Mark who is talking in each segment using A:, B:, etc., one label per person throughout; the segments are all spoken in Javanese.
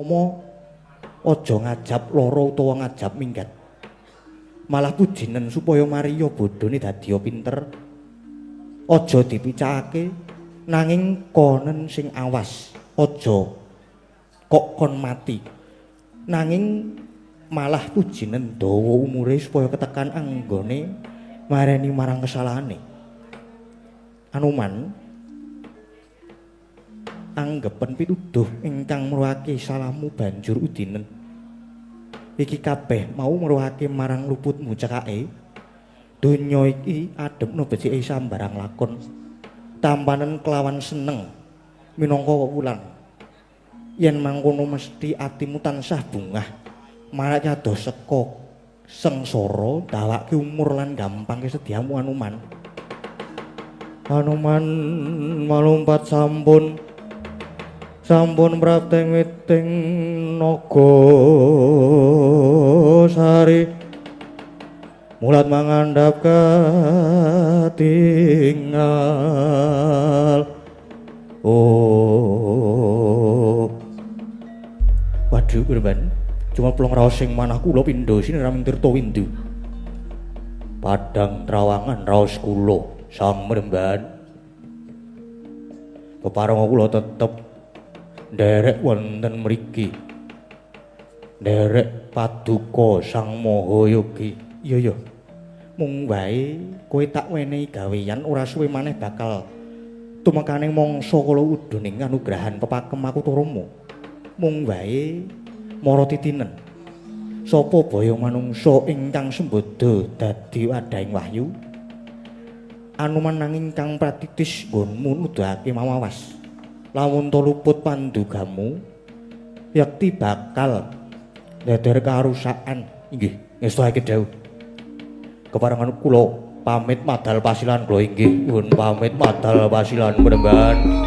A: Rama aja ngajap lara utawa ngajap minggat. Malah pujinen supaya mariya bodhone dadiya pinter. Aja dipicakake nanging konen sing awas, aja kok kon mati. Nanging malah pujinen dawa umure supaya ketekan anggone mareni marang kesalahane. Anoman anggepen pituduh ingkang mruhake salahmu banjur udinen. Iki kabeh mau mruhake marang luputmu cekake. Donya iki adepno becike sambarang lakon. Tampanen kelawan seneng minangka wulan. Yen mangkono mesti atimu tansah bungah. Marak kados seka sengsara dawake umur lan gampang kesedihamu Anoman. Anoman malumpat sampun sampun prapting witing naga sari mulat mangandhap katingal. Oh waduh kurban cuma plong raos sing manah kula pindha siniraming tirta windu padang trawangan raos kula sang mremban pepareng kula tetep nderek wonten mriki nderek paduka Sang Maha Yogi. Iya ya mung wae kowe tak wenehi gaweyan ora suwe maneh bakal tumekaning mangsa kala uduning anugrahan pepakem aku Rama. Mung wae mara titinen sapa baya manungsa ingkang sembada dadi wadhahing wahyu. Anoman nanging kang pratitis nggonmu nuduhake mawawas. Lamun to luput pandugamu yekti bakal ndeder karusakan. Inggih ngestake dawuh. Keparengan kula pamit madal pasilan kula inggih nyuwun pamit madal pasilan mremban.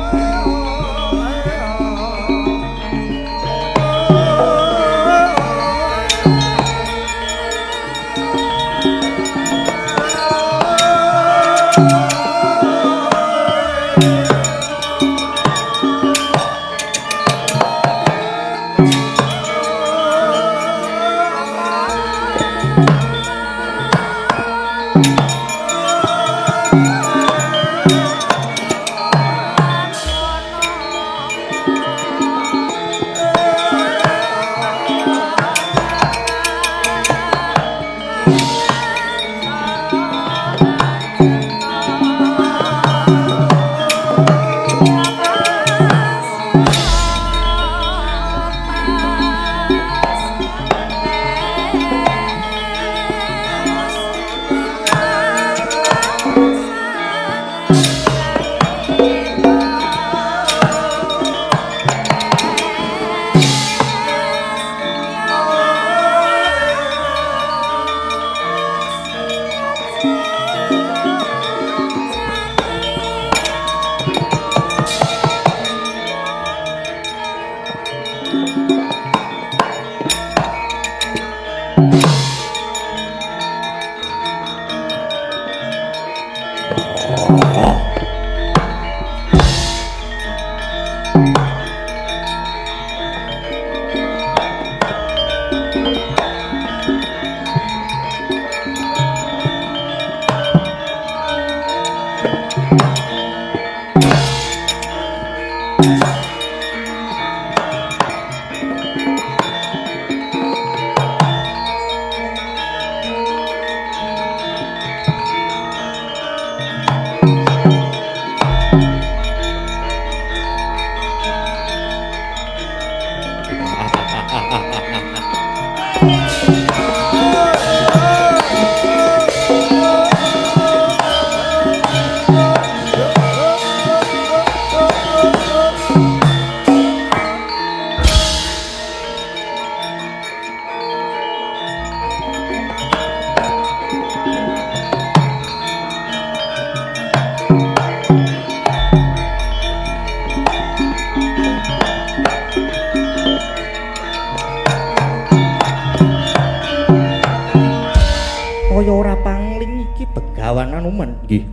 A: Nggih.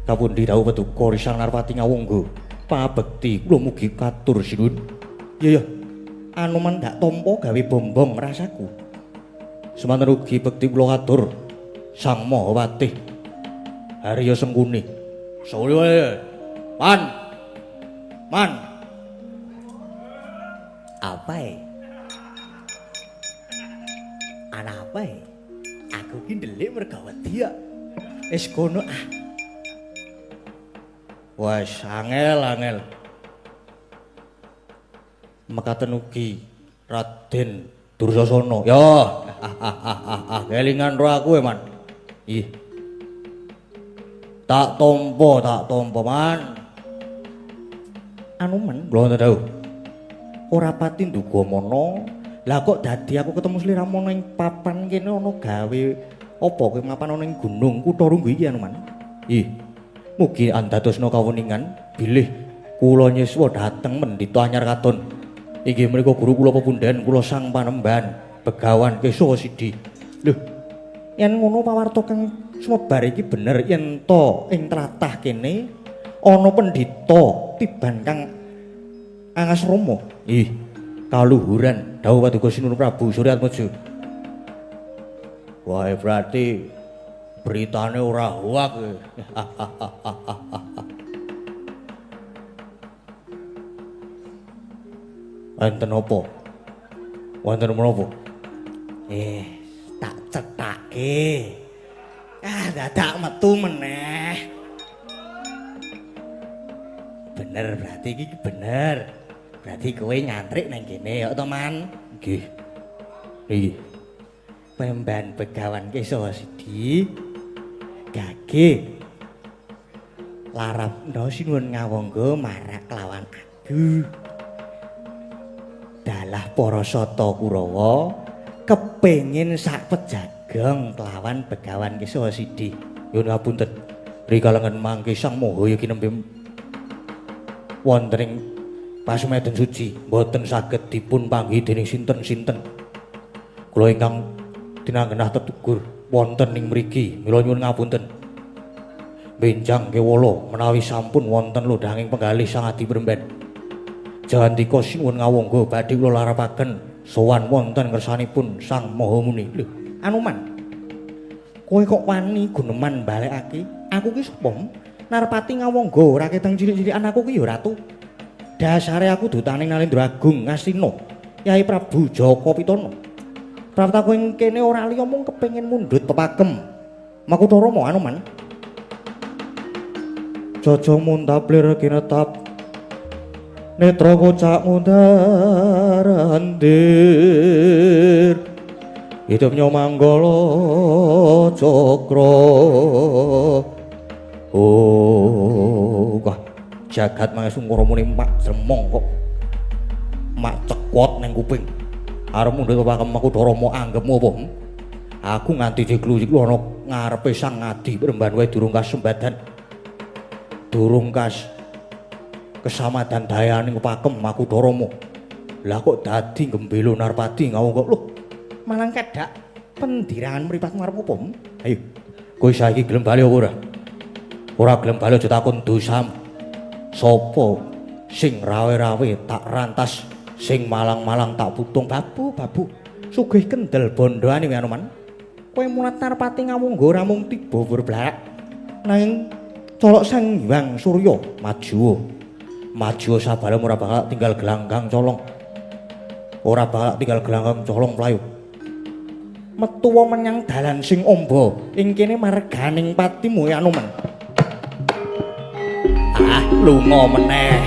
A: Kapundi dawuh paduka Risang Narpati Ngawangga. Pabekti kula mugi katur sinuwun. Iya ya. Anoman ndak tampa gawe bombong rasaku. Semanten ugi bekti kula katur Sang Maha Patih Harya Sengkuni. Sore Man. Man. Apa e? Ana apa e? Aku ki ndelik merga wedi kok. Wis kono ah. Wes angel angel. Mekaten ugi Raden Dursasana. Ya, kelingan ro aku e, Man. Ih. Tak tampa, Man. Anoman, kula wonten dawuh. Ora pati nduga mana. Lah kok dadi aku ketemu sliramu ana ing papan kene ana gawe apa kowe mapan ana ing gunung Kutha Runggu iki Anoman. Ih. Mugi andadosna kawuningan bilih kula nyiswa dhateng mendhita anyar katon. Inggih menika guru kula pepundhen kula Sang Panembahan Begawan Kesawa Sidi. Lho, yen ngono pawarta kang sumebar iki bener yen to ing tlatah kene ana pendhita tiban kang angasrama. Ih, kaluhuran dawuh Paduka Sinuwun Prabu Suryatmaja. Wah, berarti beritane ora hoak. Wonten apa? Wonten menapa? Tak cethake. Ah, dadak metu meneh. Bener berarti iki bener. Berarti kowe nyantrik nang kene ya to, Man? Nggih. Nggih. Pemban Begawan Kesawa Sidi gage larapna sinuwun ngawangga marak kelawan aku. Dalah para sata Kurawa kepengin sak pejagong kelawan Begawan Kesawa Sidi. Nyuwun ngapunten. Rikalengen mangke Sang Maha Yogi nembe wonten ing pasumeden suci mboten saged dipun panggihi dening sinten-sinten. Kula ingkang tinanggenah tetugur wonten ing mriki mila nyuwun ngapunten. Benjang kewala menawi sampun wonten lodhanging penggalih Sang Adi Bremben. Jandika sinuwun ngawangga badhe kula larapaken sowan wonten ngersanipun Sang Maha Muni. Lho, Anoman. Kowe kok wani guneman balekake? Aku ki sapa? Narpati ngawangga ora ketang cilik-cilikan aku ki ya ratu. Dasare aku dutaning Nalendra Agung Ngastina, Yai Prabu Jaka Pitana. Praptaku ing kene ora liya mung kepengin mundhut pepakem. Makutha Rama Anoman. Jaja muntaplir kinetap netra kocak mundar andir. Hidupnya manggala cakra. Oh, wah, jagat mangesungkara muni mak jremong kok. Mak cekwot ning kuping. Arep mundhut pepakem Makutha Rama anggepmu apa? Aku nganti jeglu-jeglu ana ngarepe Sang Adi Bremban wae durung kasembadan. Durung kas kesamadan dayaning pepakem Makutha Rama. Lah kok dadi gembelo Narpati ngawung kok. Loh, malang kedak pendirangan mripatmu arep apa? Ayo, kowe saiki gelem bali apa ora? Ora gelem bali aja takon dosamu. Sapa sing rawe-rawe tak rantas, sing malang-malang tak putung. Babu, babu, sugih kendel bondone kowe Anoman. Kowe mulat Narpati ngawungga ora mung tiba berblarak nanging colok Sang Hyang Surya maju. Maju sabale ora bakal tinggal gelanggang colong. Ora bakal tinggal gelanggang colong mlayu. Metuwa menyang dalan sing amba ing kene marganing patimu ya Anoman. Ah, lunga meneh.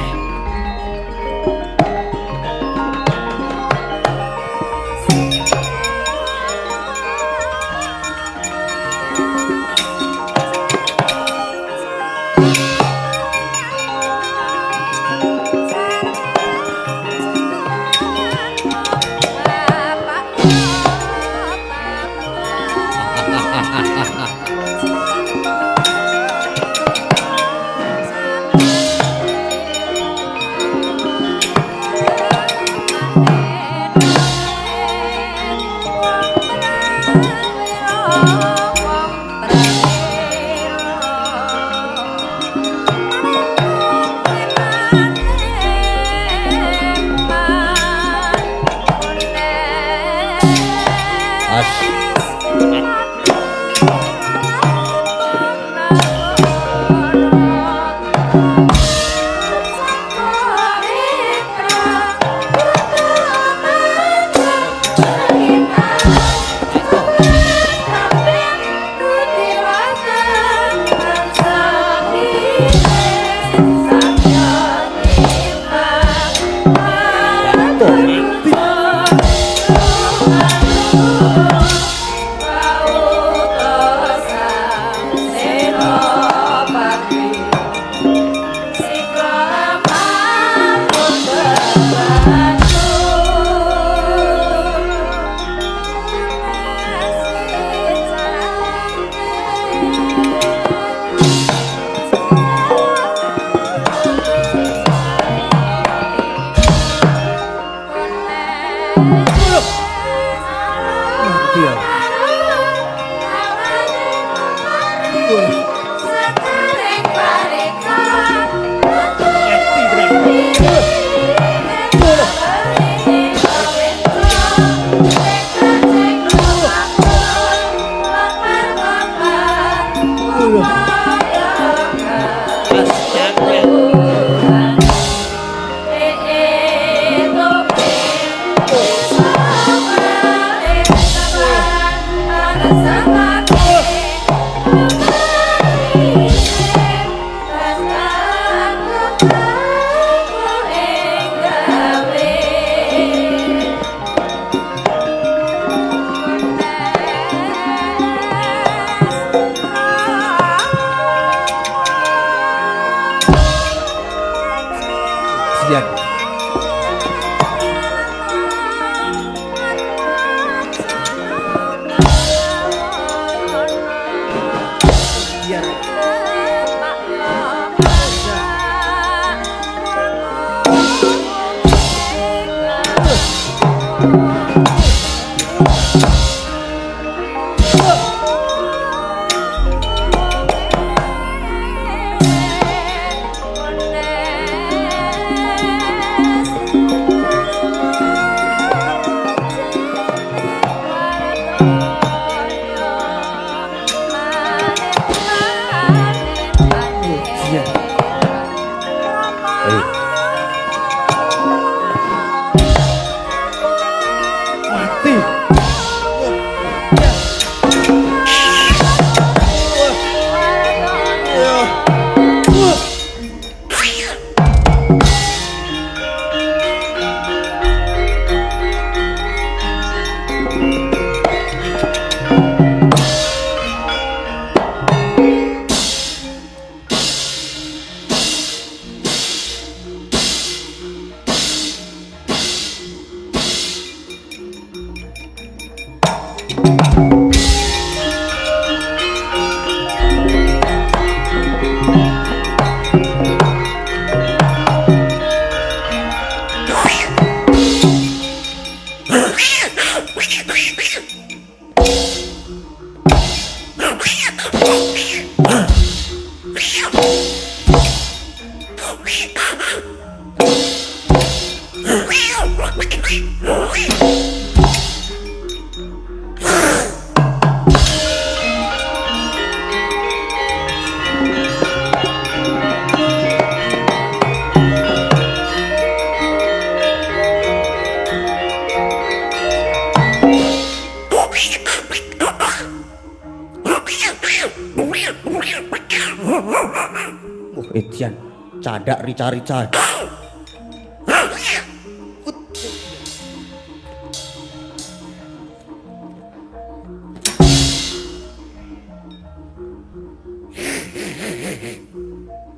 A: Edian, candak rica-rica.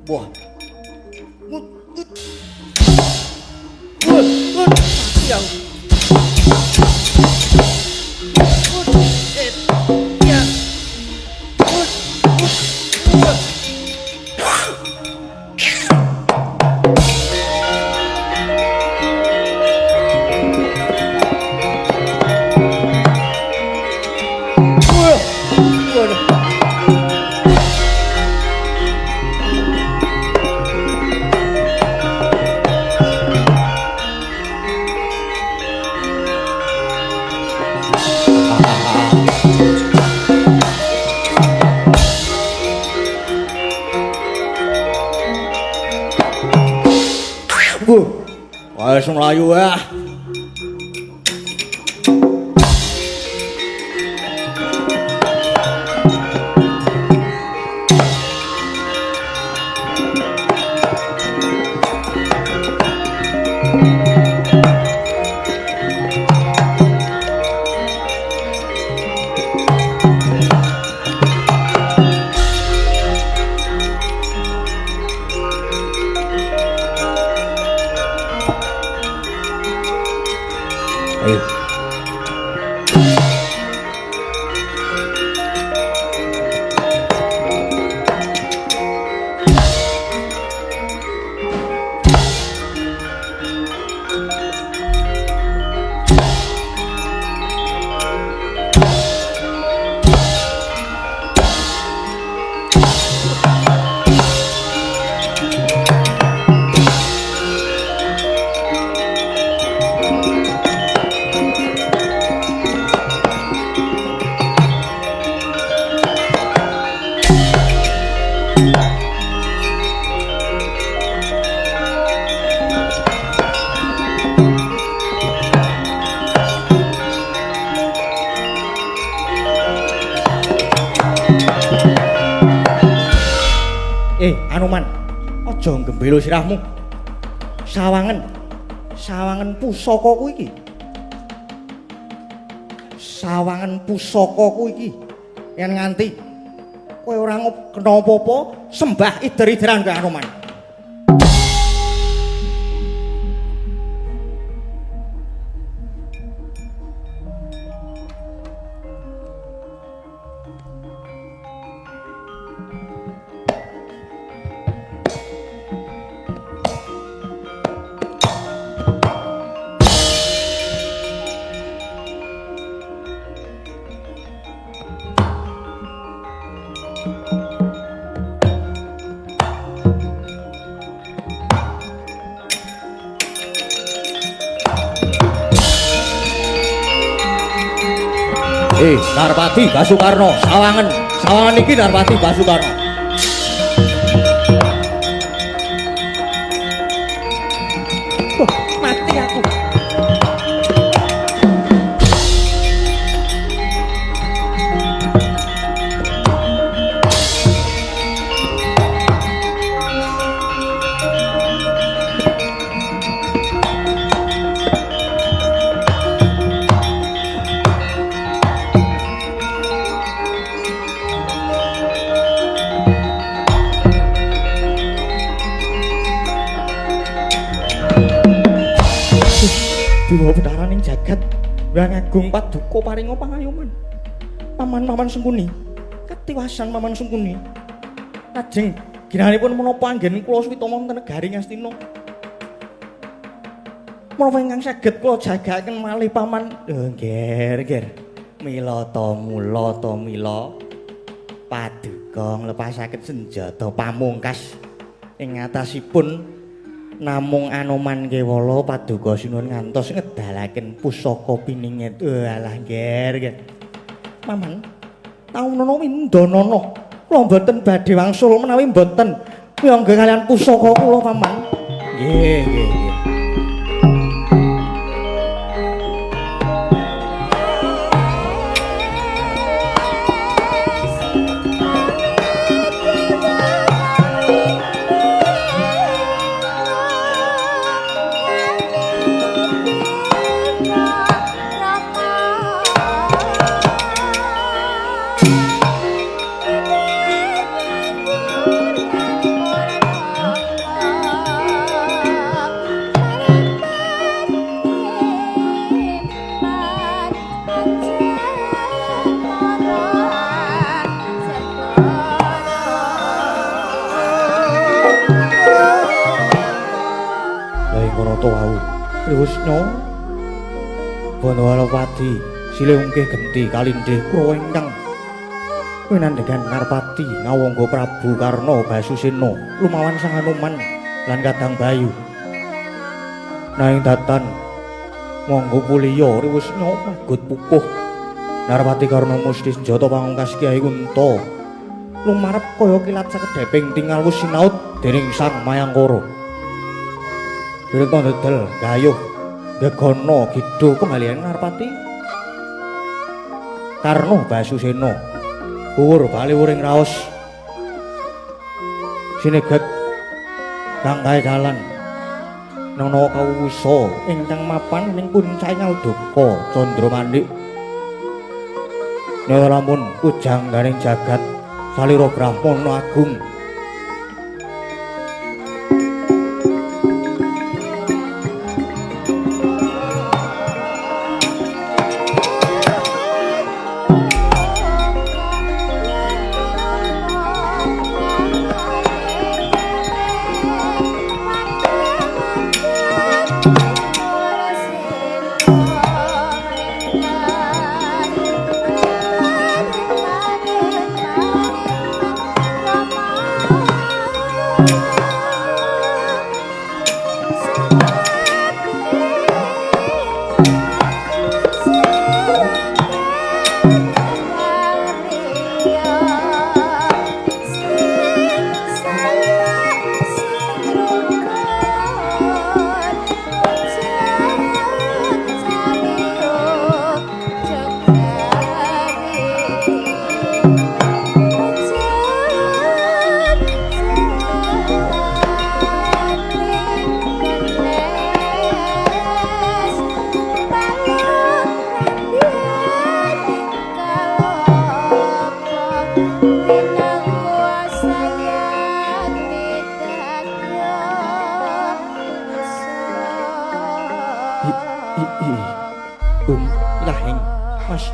A: Wah. Wis mlayu ah. Anoman, aja nggembelo sirahmu. Sawangen, sawangen pusakaku iki. Sawangen pusakaku iki. Yen nganti kowe ora kena apa-apa, sembah ider-ideran kowe Anoman. Narpati Basukarno, sawangen, sawangen iki Narpati Basukarno. Oh, mati aku. Dewa Betharaning jagat Hyang Agung Paduka paringa pangayoman. Paman-paman Sengkuni, katiwasan Paman Sengkuni. Lajeng ginanipun menapa anggen kula suwita wonten negari Ngastina. Menapa ingkang saged kula jagakaken malih paman? Nggih, nggih. Mila ta mula ta mila paduka nglepasaken senjata pamungkas ing atasipun namung Anoman Kewala paduka sinuwun ngantos ngedalaken pusaka piningit. Alah nggih, nggih. Paman, taunana windanana kula mboten badhe wangsul menawi mboten miyangga kalian pusaka kula paman. Nggih, nggih, nggih. Triwusna Banawalapati silih ungkih genti kalindih kurawa ingkang winandhegan Narpati ngawangga Prabu Karna Basusena lumawan Sang Anoman lan Kadang Bayu. Nanging datan monggo puliya Triwusna magut pupuh Narpati Karna musti senjata pamungkas Kyai Kunta lumarep kaya kilat sakedheping tingal wus sinaut dening Sang Mayangkara. Durung ndedel gayuh gegana gidho pengalihan Narpati Karna Basusena kuwur bali wuring raos sineget kang kae dalan nana kawusa ingkang mapan ing puncak Aldoka Candramanik. Naya lamun pujangganing jagat salira Brahmana agung.
B: Rama.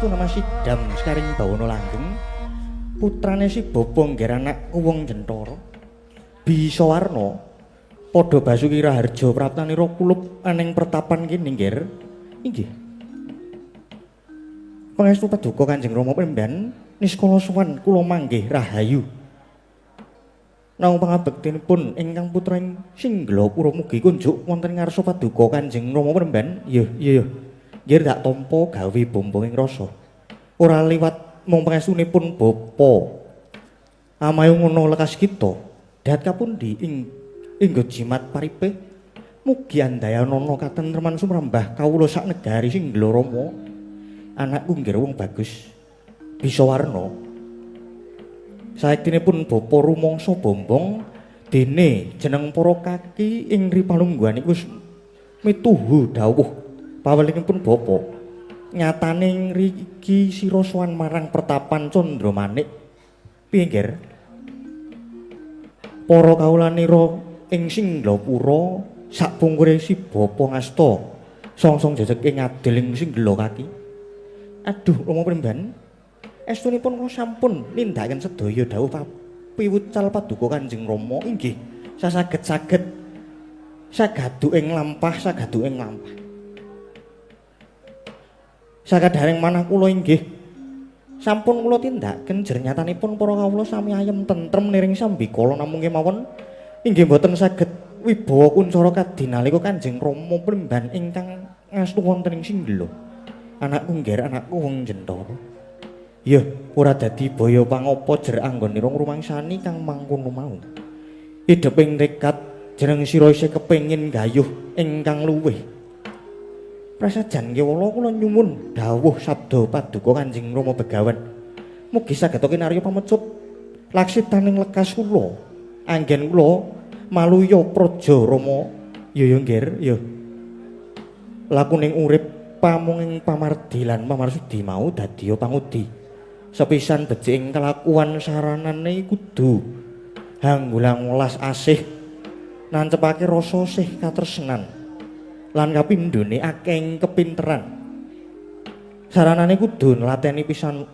A: pangestu nama Sidam sekaring bawana langgeng putrane si bapa ngger anakku wong Jentara bisa warna padha Basuki Raharja praptanira kulup aning pertapan kene ngger. Inggih. Pangestu paduka Kanjeng Rama Pemban niskala sowan kula manggih rahayu. Namung pangabektinipun ingkang putra ing Singglapura mugi kunjuk wonten ngarsa paduka Kanjeng Rama Pemban. Iya, iya, iya. Nggih tak tampa gawe bombong ing rasa. Ora liwat mung pangestunipun bapa. Amayu ngono lekas kita. Dat kapundi ing inggo jimat paripe mugi andayanana katentreman sumrambah kawula sak negari Singgla Rama. Anakku nggih wong bagus bisa warna. Saektinipun bapa rumangsa bombong dene jeneng para kaki ing ripalungguhan iku mituhu dawuh pawelingipun bapa. Nyatane ngriki sira sowan marang pertapan Candramanik. Piye ngger? Para kawulanira ing Singglapura sakpungkure si bapa ngasta songsong jejeg ing adil ing Singgla kaki. Aduh Rama Pemban, estunipun kula sampun nindakaken sedaya dawuh piwucal paduka Kanjeng Rama. Inggih sasaged-saged sagadu ing lampah, sagadu ing lampah. Sakadaring manah kula inggih sampun kula tindakaken jernyatanipun para kawula sami ayem tentrem niring sambikala namung kemawon inggih boten saged wibawa kuncara kadi nalika Kanjeng Rama Pemban ingkang ngastu wonten ing Singgla. Anakku ngger, anakku wong Jentara. Ya, ora dadi baya pangapa jer anggonira ngrumangsani kang mangkono mau. Ideping tekad jeneng sira isih kepengin gayuh ingkang luwih. Prasajan kewala kula nyuwun dawuh sabda paduka Kanjeng Rama Begawan. Mugi saged kinarya pamecut laksitaning lekas kula. Anggen kula maluya praja Rama. Ya ya ngger, ya. Lakuning urip pamunging pamardi lan pamarsudi mau dadiya pangudi. Sepisan becik ing kelakuan saranane kudu hanggulang welas asih nancepake rasa sih katresnan lan kapindhone akeh kepinteran. Saranane kudu nglateni pisan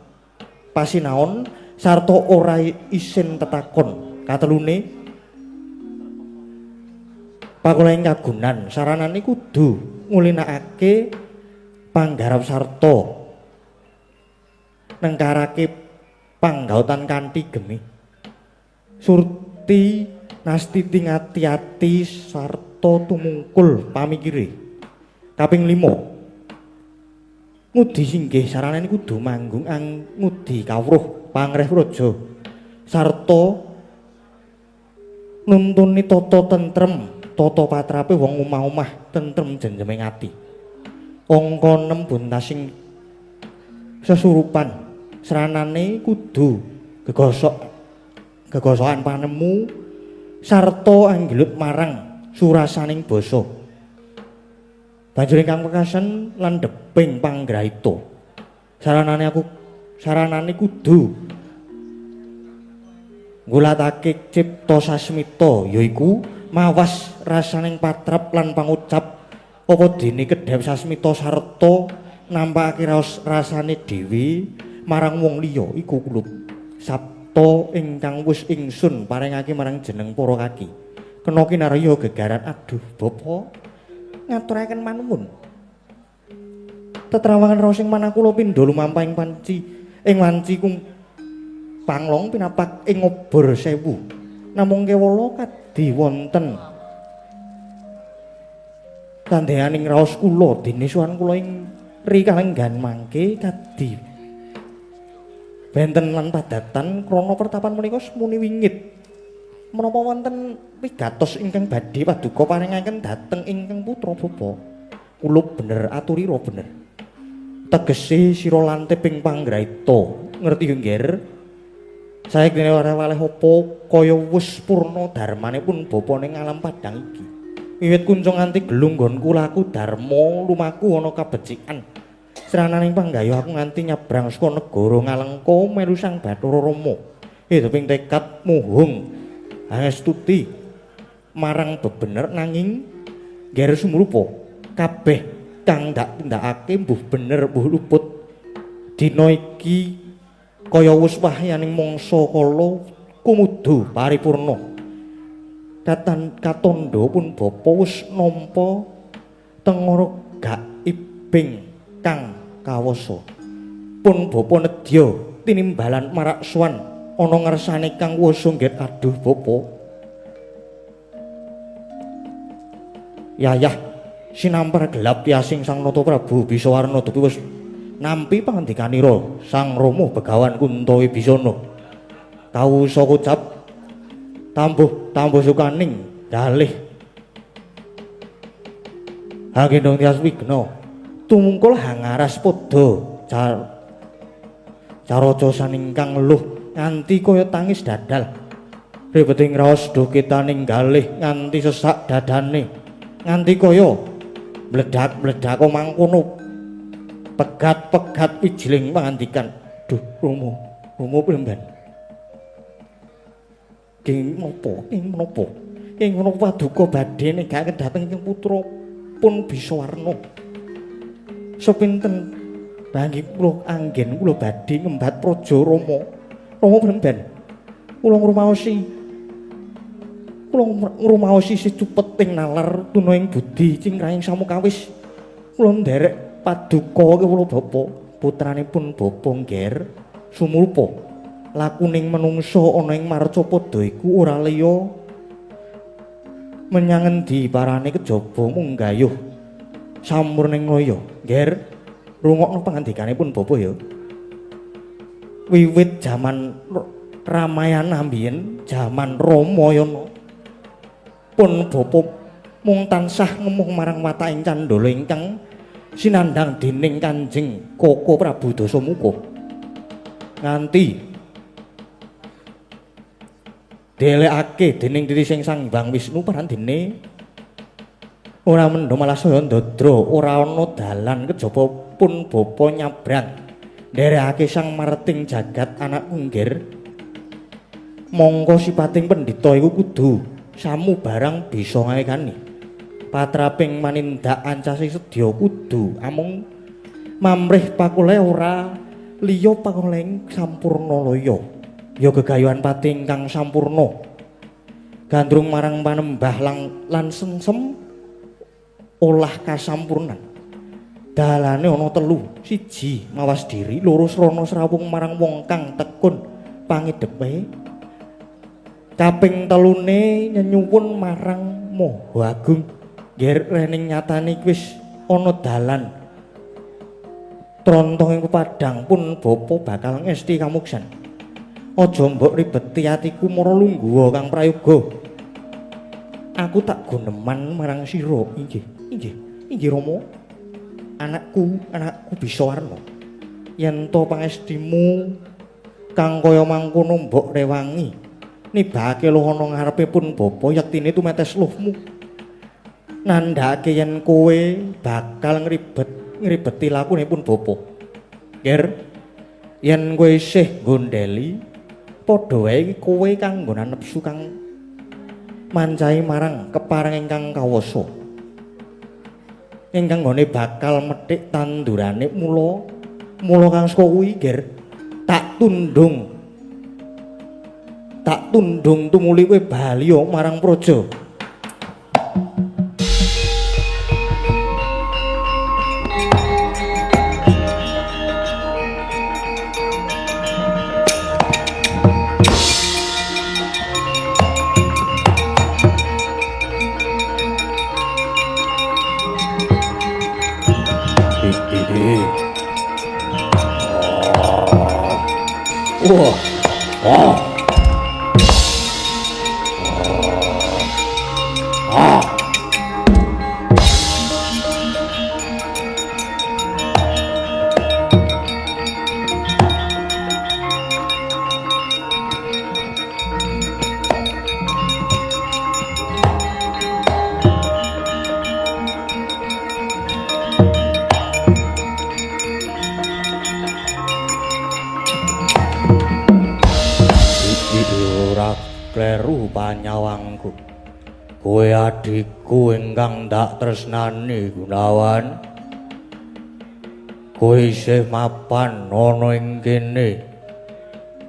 A: pasinaon sarta ora isin tetakon. Katelune pakolahing kagunan saranane kudu ngulinakake panggarap sarta nengkarake panggautan kanthi gemi. Surti nastiti ngati-ati sarta tumungkul pamikire. Kaping 5 ngudi singgih saranane kudu manggung ang ngudi kawruh pangreh praja sarta nuntuni tata tentrem tata patrape wong omah-omah tentrem jenjeming ati. Angka 6 buntasing sesurupan sranane kudu gegosokan panemu sarta anggelut marang surasaning basa. Banjur ingkang pekasen lan deping panggraita. Saranane kudu nggulatake cipta sasmita yaiku mawas rasaning patrap lan pangucap apa dene kedhep sasmita sarta nampakake raos rasane dhewe marang wong liya iku kulup sabta ingkang wis ingsun paringake marang jeneng para kaki. Kena kinarya gegaran. Aduh bapa ngaturaken manuwun. Tetrawangan raos ing manah kula pindha lumampah ing panci ing wanci kum panglong pinapak ing obor sewu. Namung kewala kadi wonten tandheaning raos kula dene suwan kula ing ri kalenggan mangke kadi benten lan padatan krana pertapan menika semuni wingit. Menapa wonten wigatos ingkang badhe paduka paringaken dhateng ingkang putra bapa? Kulup bener aturira bener. Tegese sira lantip ing panggraita. Ngerti yo ngger? Saektine ora waleh apa kaya wis purna darmane pun bapa ning alam padhang iki. Wiwit kuncung nganti gelung nggonku laku dharma lumaku ana kabecikan. Srananing panggayuh aku nganti nyabrang saka negara Ngalengka melu Sang Bathara Rama. Ideping tekad muhung hangestuti marang bebener nanging ngger sumrupa kabeh kang ndak tindakake mbuh bener mbuh luput. Dina iki kaya wis wahyaning mangsa kala kumudu paripurna. Katandha pun bapa wis nampa tengara gaibing kang kawasa. Pun bapa nedya tinimbalan marak sowan ana ngersane Kang Wasa nggih. Aduh bapa. Yayah sinampar gelap tiasing Sang Nata Prabu Bisawarna dupi wis nampi pangandikanira Sang Rama Begawan Kunta Wibisana. Kawusa kocap tambuh tambuh sukaning galih hagendong tias wigna tumungkul hangaras padha caraca saningkang luh nganti kaya tangis dadal. Ribeting raos duh kitaning galih nganti sesak dadane nganti kaya mledak-mledak mangkono pegat-pegat wijiling pangandikan. Duh Rama, Rama pemben. Ing menapa? Ing menapa? Ing menapa paduka badhe negaken dhateng ing putra pun Bisawarna. Sepinten banggi kula anggen kula badhe ngembat praja Rama. Rama pemben. Kula ngrumaosi. Kula ngrumaosi secupeting nalar tuna ing budi cingkrahing samukawis. Kula nderek paduka kula bapa, putranipun bapa ngger sumurupa. Lakuning menungsa ana ing marcapada iku ora liya menyang endi parane kejaba mung gayuh samurning laya. Ngger rungokno pangandikanipun bapa ya. Wiwit jaman Ramayana mbiyen, jaman Ramayana, pun bapa mung tansah ngemuh marang wataking candala ingkang sinandhang dening Kanjeng Koko Prabu Dasamuka. Nganti delekake dening titising Sang Hyang Wisnu parandene ora mendho malah saya ndadra ora ana dalan kejaba pun bapa nyabrang nderekake Sang Marting jagat anak nggir. Mongko sipating pendhita iku kudu samu barang bisa ngaekani. Patraping manindak ancasing sedya kudu amung mamrih pakule ora liya pakoleng sampurna laya. Ya gegayuhan pati ingkang sampurna gandrung marang panembah lan sengsem olah kasampurnan. Dalane ana telu: siji mawas diri, loro srana srawung marang wong kang tekun pangidepe, kaping telune nyenyuwun marang Maha Agung. Ngger rening nyatane wis ana dalan trontong ing pepadang pun bapa bakal ngesti kamuksan. Aja mbok ribeti atiku mara lungguha Kang Prayoga. Aku tak guneman marang sira. Inggih, inggih, inggih Rama. Anakku, anakku Bisawarna. Yen to pangestimu kang kaya mangkono mbok rewangi, nibake luh ana ngarepe pun bapa yektine tumetes luhmu. Nandhake yen kowe bakal ngribeti lakune pun bapa. Nger, yen kowe isih gondeli padha wae kowe kang nggonan nepsu kang mancahi marang kepareng ingkang kawasa. Ingkang nggone bakal methik tandurane mula mula kang saka kuwi ger tak tundung tumuli kowe bali marang praja. Wah. Ah. Ah. Kleru panyawangku. Kowe adhiku ingkang ndak tresnani Gunawan. Kowe isih mapan ana ing kene.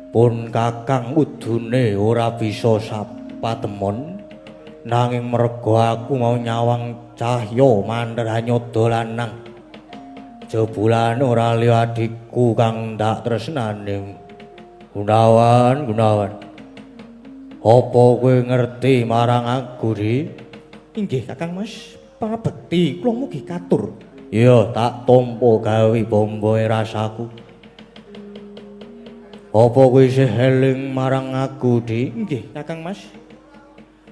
A: Pun Kakang udune ora bisa sapatemon, nanging merga aku mau nyawang cahya mandranyada lanang. Jebulane ora liya adikku kang ndak tresnani. Gunawan, Gunawan. Apa kowe ngerti marang aku, Ri? Inggih, Kakang Mas, pangabekti kula mugi katur. Iya, tak tampa gawe bomboe rasaku. Apa kowe isih eling marang aku, Dik? Inggih, Kakang Mas.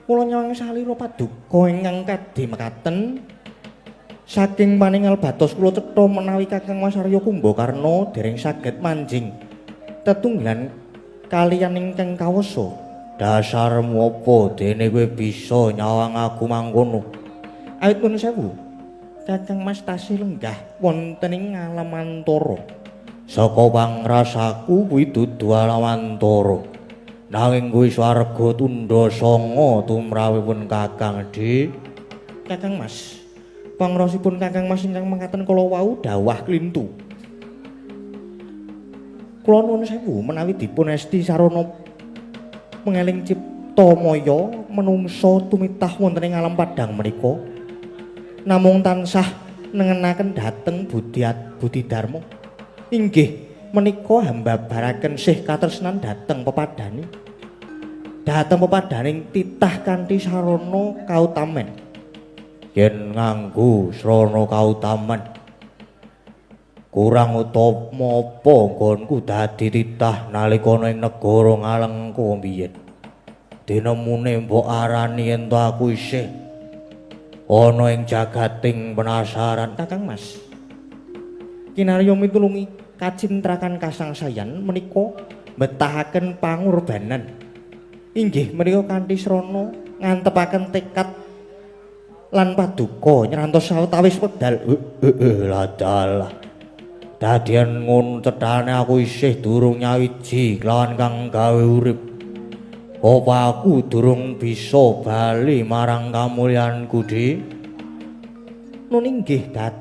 A: Kula nyawang salira paduka ingkang kadhe mekaten. Saking paningal batos kula cetha menawi Kakang Mas Arya Kumbakarna dereng saged manjing tetunggilan kaliyan ingkang kawasa. Dasarmu apa dene kowe bisa nyawang aku mangkono? Awit nuwun sewu, Kakang Mas tasih lenggah wonten ing alamantara. Saka pangrasaku kuwi dudu alamantara. Nanging kuwi swarga tundha sanga tumrapipun Kakang, Dik. Kakang Mas, pangrasipun Kakang Mas ingkang mekaten kala wau dawah klintu. Kula nuwun sewu menawi dipun esti sarana mengeling cipta maya menungsa tumitah wonten ing alam padhang menika namung tansah nengenaken dhateng budi dharma. Inggih menika hambabaraken sih katresnan dhateng pepadhane. Dhateng pepadhaning titah kanthi sarana kautamen. Yen nganggo srana kautamen kurang utama apa nggonku dadi titah nalika ana ing negara Ngalengka mbiyen. Dinemune mbok arani yen to aku isih ana ing jagating penasaran. Kakang Mas, kinarya mitulungi kacintrakan kasangsayan menika mbetahaken pangorbanan. Inggih menika kanthi srana ngantepaken tekad lan paduka nyrantos sawetawis wekdal. Ladalah. Dadian ngono cethane aku isih durung nyawiji kelawan kang gawe urip. Apa aku durung bisa bali marang kamulyanku, Dik? Nun inggih, Dat.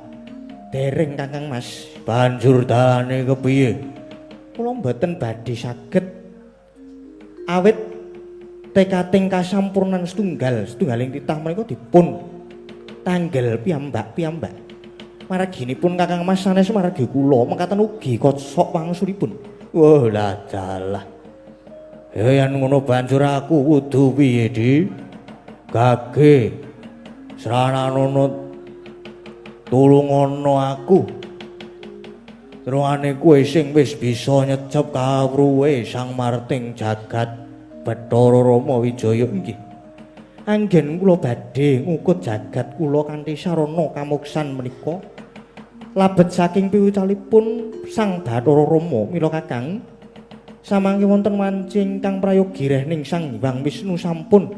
A: Dereng Kakang Mas. Banjur dalane kepiye? Kula mboten badhe saged awit tekating kasampurnan setunggal setunggaling titah menika dipun tanggel piyambak-piyambak. Maraginipun Kakang Mas sanes margi kula mekaten ugi kosok wangsulipun. Wah, ladalah. Ya yen ngono banjur aku kudu piye, Dik? Gage srananono tulungono aku. Terungane kowe sing wis bisa nyecep kawruhe Sang Marting jagat Bathara Rama Wijaya. Inggih. Anggen kula badhe ngukut jagat kula kanthi sarana kamuksan menika labet saking piwucalipun Sang Bathara Rama. Mila Kakang, samangke wonten wanci ingkang prayogi rehning Sang Hyang Wisnu sampun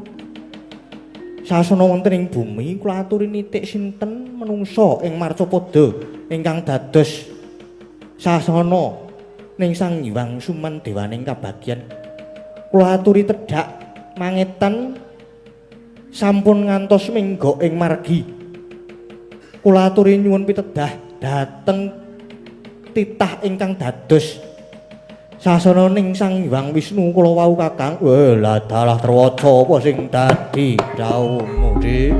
A: sasana wonten ing bumi, kula aturi nitik sinten menungsa ing marcapada ingkang dados sasana ning Sang Hyang Suman dewaning kabagyan. Kula aturi tedhak mangetan sampun ngantos minggok ing margi. Kula aturi nyuwun pitedah dhateng titah ingkang dados sasana ning Sang Hyang Wisnu kula wau Kakang. Wah, ladalah terwaca apa sing dadi dawuhmu, Dik?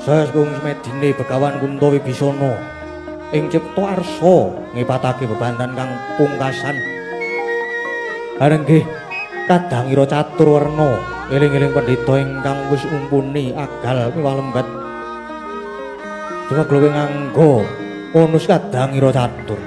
A: Sagung semedine Begawan Kunto Wibisana ing cipta arsa ngipatake bebantan kang pungkasan. Harenggih kadangira catur werna eling-eling pendhita ingkang wis mumpuni agal miwah lembat. Jumeglo nganggo onus kadangira catur.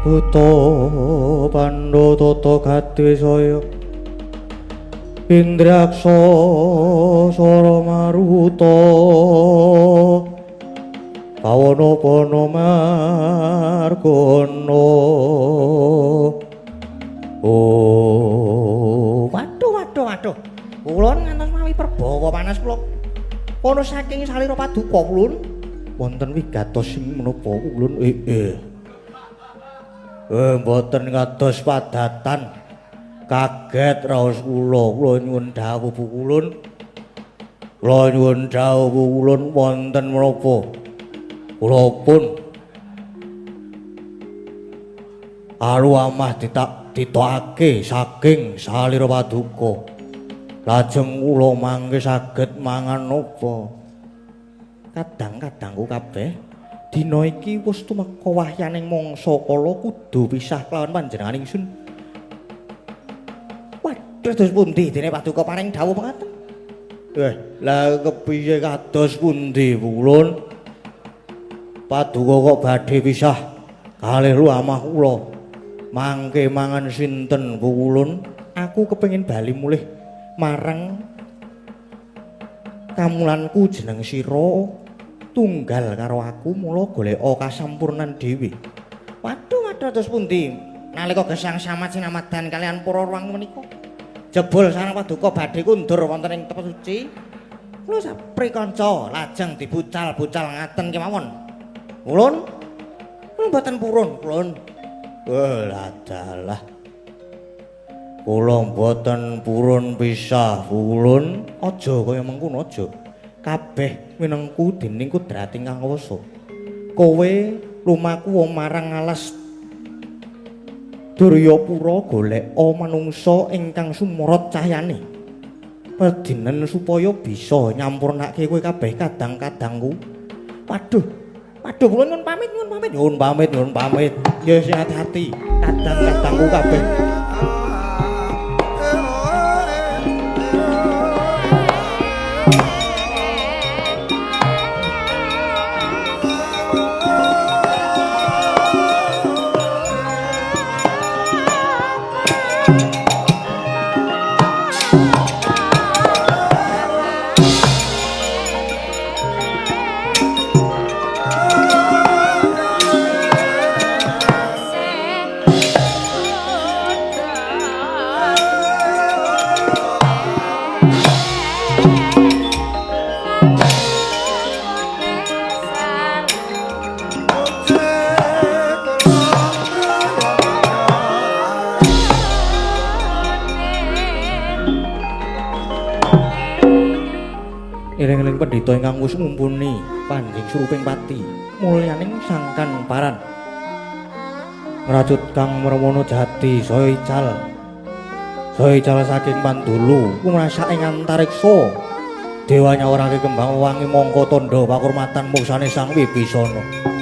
A: Buta pandha tata kadesaya Indraksa sara maruta pawana pana margana. Oh, waduh waduh waduh. Kula ngantos mawi perbawa panas kula. Kono saking salira paduka kula wonten wigatos sing menapa kula mboten kados padatan. Kaget raos kula, kula nyuwun dawuh Bu Kulun. Kula nyuwun dawuh Bu Kulun wonten menapa? Kula pun alu amah ditokake saking salira paduka. Lajeng kula mangke saged mangan napa? Kadang-kadangku kabeh dina iki wis tumeka wahyaning mangsa kala kudu pisah kelawan panjenengan ingsun. Waduh, terus pundi dene paduka paring dawuh pengaten? Lah kepiye kados pundi Kulun? Paduka kok badhe pisah kalih luamah kula. Mangke mangan sinten Kulun? Aku kepengin bali mulih marang kamulanku jeneng sira tunggal karo aku, mula goleka kasampurnan dhewe. Waduh waduh, terus pundi nalika gesang samat sinamadan kalian para ruang menika jebul sareng paduka badhe kundur wonten ing tempat suci. Kula sapri kanca lajeng dibucal-bucal ngaten kemawon. Kulun kula mboten purun kulun. Dalah kula mboten purun pisah kulun. Aja kaya mengkono aja. Kabeh minengku dening kudrat ingkang kuwasa. Kowe lumaku marang alas Duryapura goleka manungsa ingkang sumorot cahyane. Pedinen supaya bisa nyampurnake kowe kabeh kadang-kadangku. Waduh, waduh kula nyuwun pamit, nyuwun pamit, nyuwun pamit, nyuwun pamit. Ya sing hati-hati kadang-kadangku kabeh. Eling-eling pendhita ingkang wis ngumpuni panjing suruping pati mulyaning sangkan paran ngracut kang mermono jati saya ical, saya ical saking pandulu kumrasak ing antariksa dewa nyawarake kembang wangi mongko tandha pakurmatan moksane Sang Wibisana.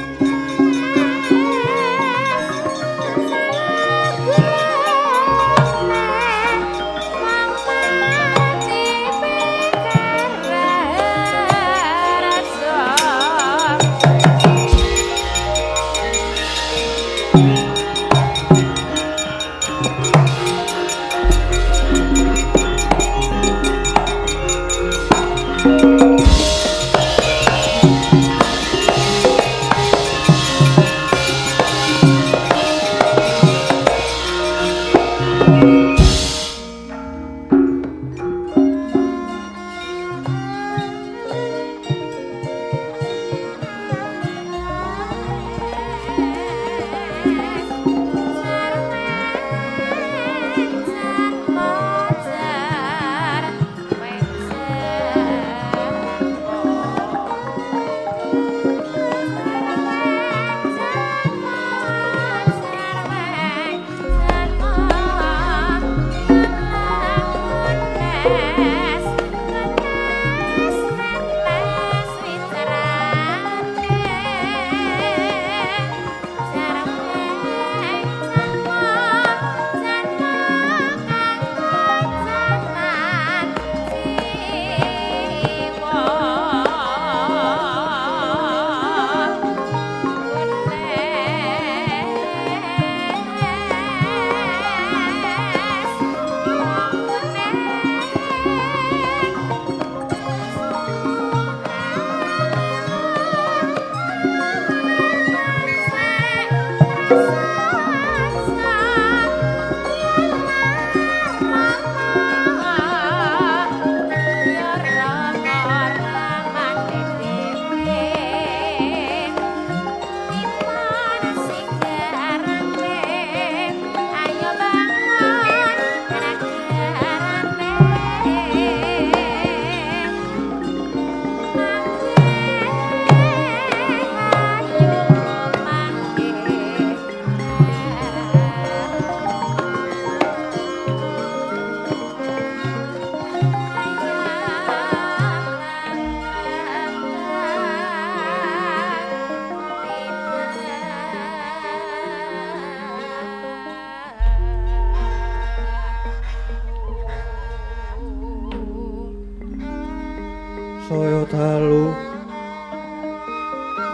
A: Saya dalu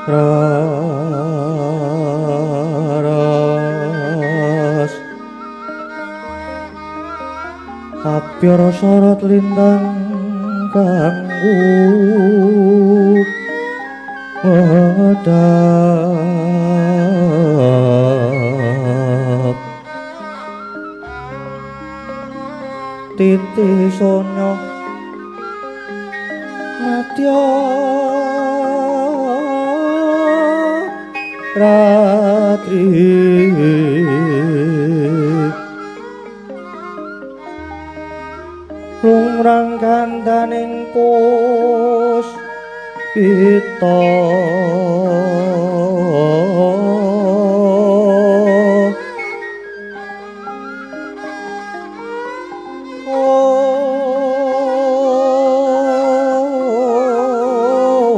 A: raras apyara sorot lintang kang medhap titi sonya madya ratri lumrang gandaning puspita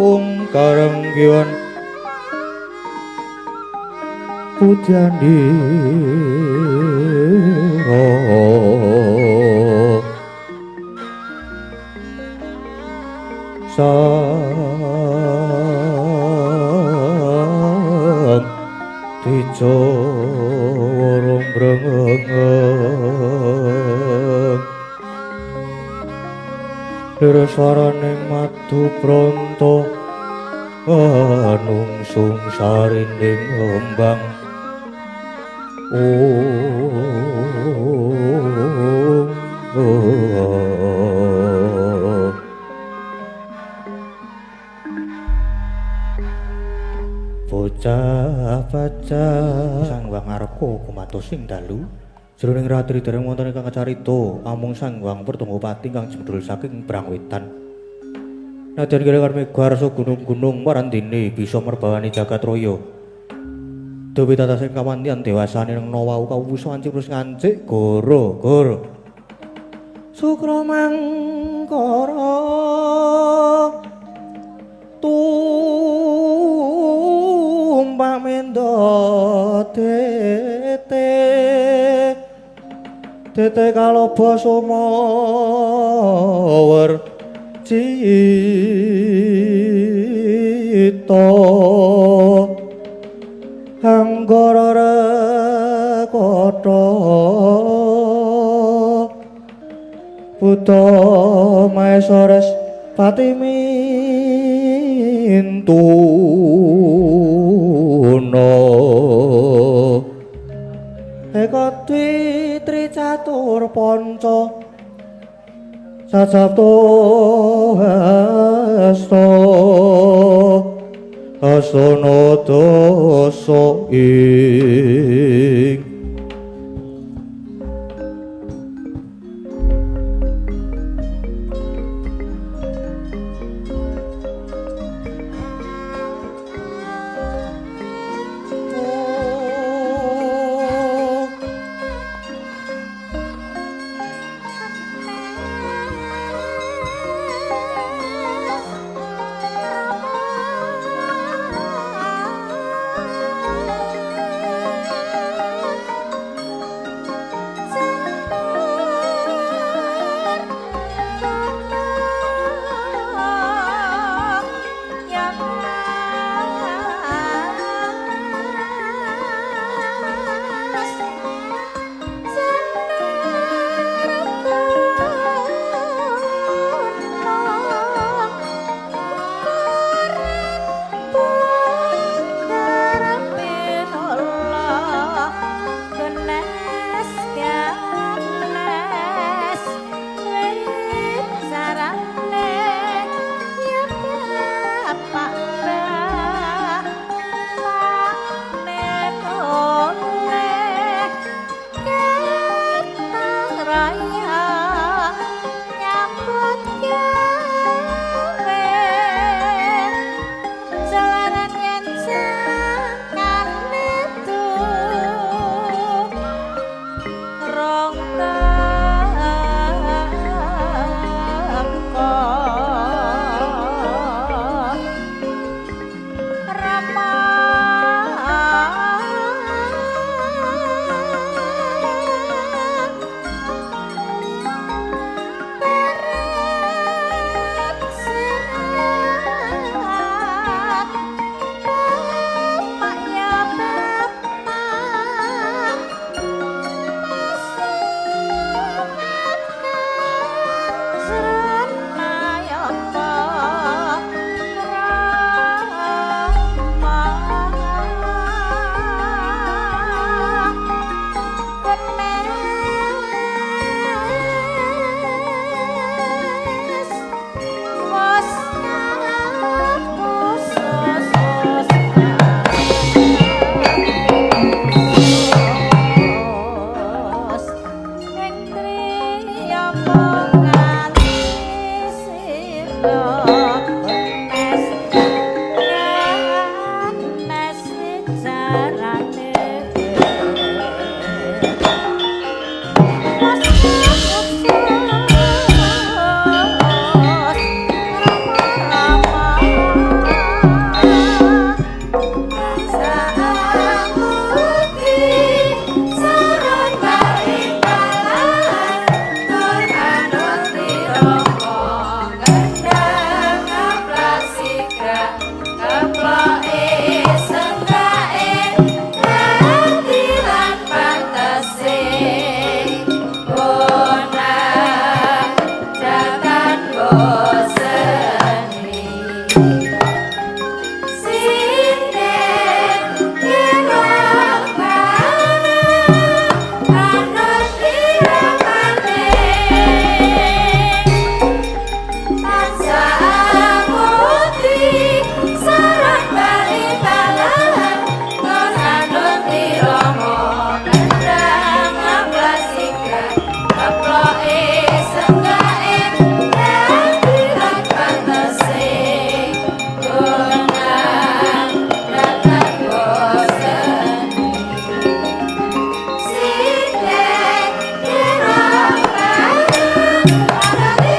A: Om karenggiwan pudyandira sang dija warung brengeng lir swaraning madu pronto anungsung sarinding embang. Bocah-bocah Sang Hyang Ngareka gumados ing dalu jroning ratri dereng wonten ingkang kacarita amung Sang Hyang Pertunggapati kang jemedul saking Brangwetan. Nadyan kira mega arsa gunung-gunung marandene bisa merbawani jagat raya. Dewi tatasing kawantian dewasane nang wau kawusa ancik terus ngancik goro-goro. Sukra mangkara tumpak mendo tete tete kaloba sumawer cita anggara rekata buta maesores pati mintuna eka dwi tri catur panca sasabta hasta asana dasa ing
B: Keploke senggake dadi lan pantese bonang jatan boseni sinden kirang anut tiramane tansah putih saran bali balahan non anut tirama kendang ngaplasika keploke senggake dadi lan pantese bonang jatan boseni sinden kirang anut tiramane.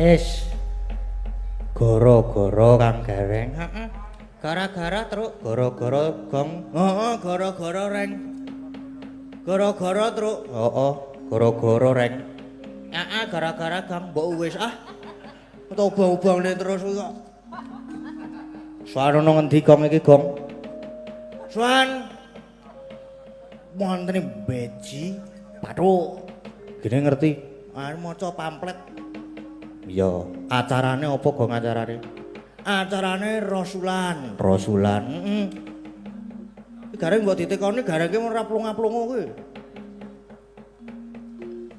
A: Wis. Gara-gara Kang Gareng. Heeh. Gara-gara truk, gara-gara gong. Heeh, gara-gara reng. Gara-gara truk. Heeh, gara-gara reng. Heeh, gara-gara gong mbok wis ah. Ubang-ubangne terus kuwi kok. Suwan ana ngendi gong iki, Gong? Suwan. Wontene beji bathuk. Gene ngerti. Arep maca pamflet. Iya, acarane apa Gong acarane? Acarane Rasulan. Rasulan. Heeh. Iki gareng mbok ditekoni garengke ora plunga-plungu kuwi.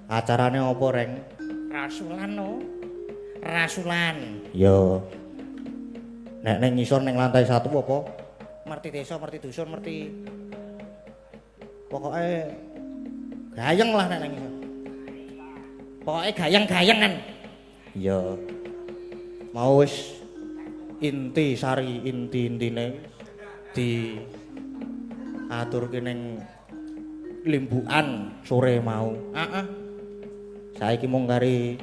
A: Acarane apa, Reng? Rasulan no. Rasulan. Iya. Nek ning ngisor ning lantai 1 apa? Merti desa, merti dusun, merti. Pokoke gayeng lah nek ning ngisor. Pokoke gayeng-gayengan. Iya. Mau wis inti sari inti-intine di aturke ning limbukan sore mau. Heeh. Saiki mung kari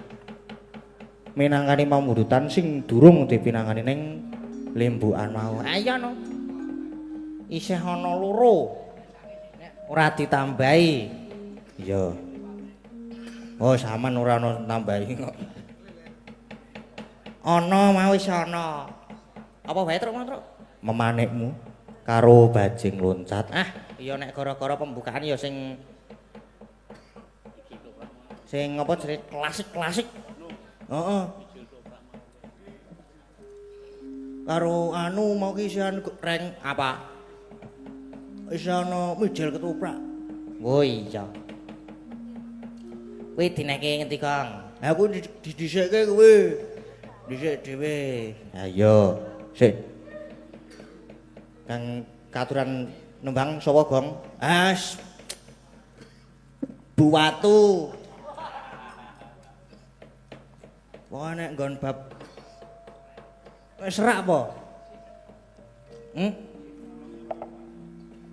A: minangkani pamundutan sing durung dipinangkani ning limbukan mau. Ayo no. Isih ana loro. Ora ditambahi. Iya. Oh, sampean ora ana nambahi kok. Ana mau wis ana. Apa wae truk, Truk? Memanikmu karo bajing loncat. Ah, iya nek gara-gara pembukaan ya sing sing apa jenenge klasik-klasik. Heeh. Karo anu mau ki isian reng apa? Isih ana mijil ketoprak. Oh iya. Kuwi dineke ngendi, Kang? Ha kuwi didhisikke kuwi. Dhisik dhewe. Ha iya. Sik. Kang katuran nembang sapa, Gong? As. Bu Watu. Pokoke nek nggon bab wis serak apa? Hmm?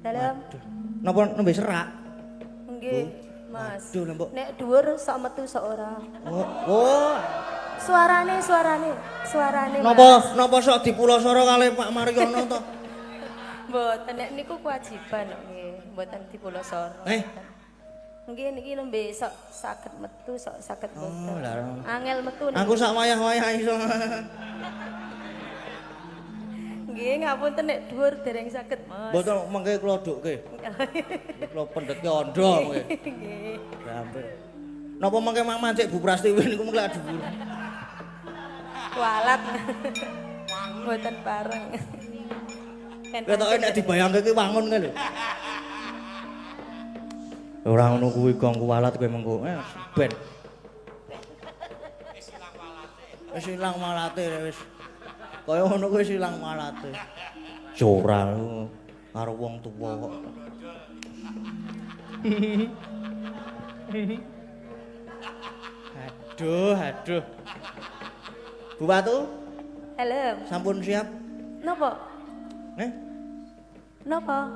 B: Dalem.
A: Napa nembe serak?
B: Nggih, Mas.
A: Waduh, lho, Mbok.
B: Nek dhuwur sok metu sok ora.
A: Oh, oh.
B: Suarane, suarane, suarane.
A: Napa napa sok dipulasara kalih Pak Maryono to?
B: Mboten, nek niku kewajiban kok nggih, mboten dipulasara.
A: Eh.
B: Nggih niki nembe sok saged metu sok saged mboten.
A: Oh, lah.
B: Angel metu niki.
A: Aku sak wayah-wayah iso.
B: Nggih, ngapunten nek dhuwur dereng saged, Mas.
A: Mboten mengke kula dukke. Kula pendhetke andha mengke.
B: Nggih.
A: Gampil. Napa mengke mang mancik Bu Prastiwi niku mengke lak dhuwur.
B: Kualat. Mboten pareng.
A: Ketoke nek dibayangke ki wangun kae lho. Ora ngono kuwi Gong, kuwalat kowe mengko. Ben. Wis ilang walate. Wis ilang walate wis. Kaya ngono kuwi wis ilang walate. Ora karo wong tuwa kok. Aduh, aduh. Bu Watu?
B: Halo.
A: Sampun siap?
B: Napa?
A: Eh?
B: Napa?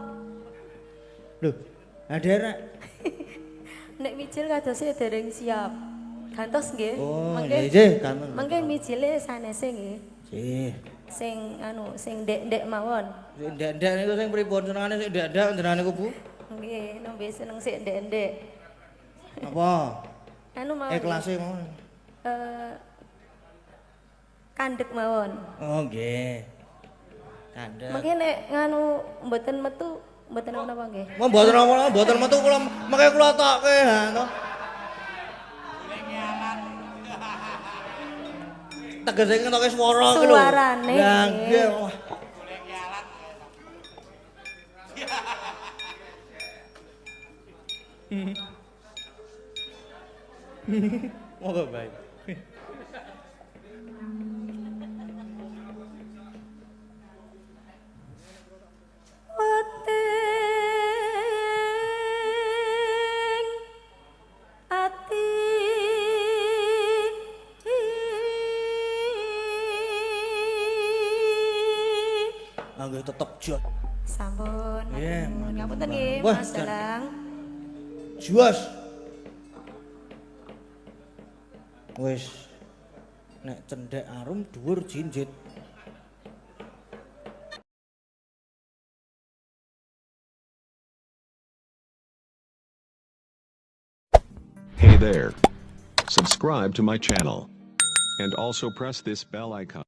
A: Lho, aderek.
B: Nek mijil kadose dereng siap. Gantos nggih.
A: Oh, nggih, gantos.
B: Mengke mijile sanese nggih.
A: Nggih.
B: Sing anu, sing ndek-ndek mawon.
A: Sing ndek-ndek niku sing pripun senengane sing ndek-ndek jenengan niku, Bu?
B: Nggih, nembe seneng sing ndek-ndek.
A: Napa?
B: Anu mawon.
A: Ikhlase mawon.
B: Kandhek mawon.
A: Oh, nggih. Kandhek.
B: Mengke nek nganu mboten metu mboten napa nggih?
A: Mau mboten napa, mboten metu kula mengke kula tokke ha to. Tegese ngetoke swara ki lho.
B: Suarane.
A: Lah nggih. Monggo bae.
B: Weting ati
A: Angge tetep jot.
B: Sampun.
A: Nggih,
B: ngapunten nggih Mas Dalang.
A: Juas. Wis nek cendhek arum dhuwur jinjit.
C: Hey there. Subscribe to my channel. And also press this bell icon.